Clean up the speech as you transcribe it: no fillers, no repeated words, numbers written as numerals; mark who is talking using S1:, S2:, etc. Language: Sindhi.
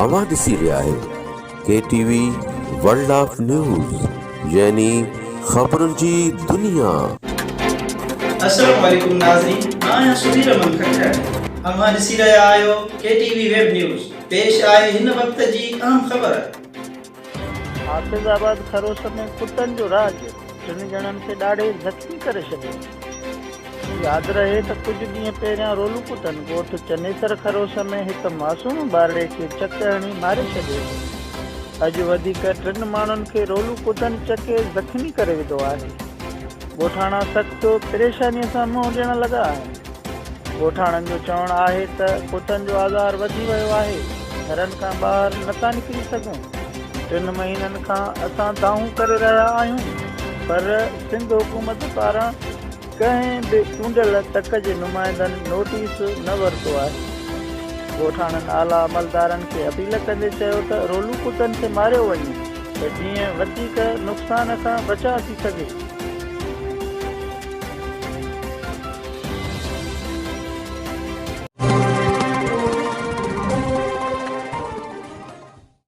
S1: اوهان ڏسي رهيا آهيو K T V world of news يعني خبرن جي دنيا.
S2: السلام عليڪم ناظرين مان آهيان سڌير احمد کٽر اوهان ڏسي رهيا آهيو K T V web news پيش آهي هن وقت جي اهم خبر.
S3: حافظ آباد خروس ۾ ڪتن جو راڄ، ٽن ڄڻن کي ڏاڙهي زخمي ڪري ڇڏيو. ياد رهي ته ڪجهه ڏينهن پهريان رولو ڪتن ڳوٺ چنيسر خروس ۾ هڪ معصوم ٻارڙي کي چڪ هڻي ماري ڇڏيو هو. اڄ وڌيڪ ٽن ماڻهن کي رولو ڪتن چڪي زخمي ڪري وڌو آهي. ڳوٺاڻا سخت پريشاني سان منهن ڏيڻ لڳا آهن. ڳوٺاڻن جو چوڻ آهي ته ڪتن جو آزار وڌي ويو آهي، گهرن کان ٻاهر نٿا نڪري سگهون، ٽن مهينن کان اسان دانهون ڪري رهيا آهيون پر سنڌ حڪومت پاران ڪنهن به چونڊيل تڪ جي نمائندن نوٽيس نه ورتو آهي. ڳوٺاڻن اعليٰ عملدارن کي اپيل ڪندي چيو ته رولو ڪتن کي ماريو وڃي ته جيئن وڌيڪ نقصان کان بچاء ٿي سگهي.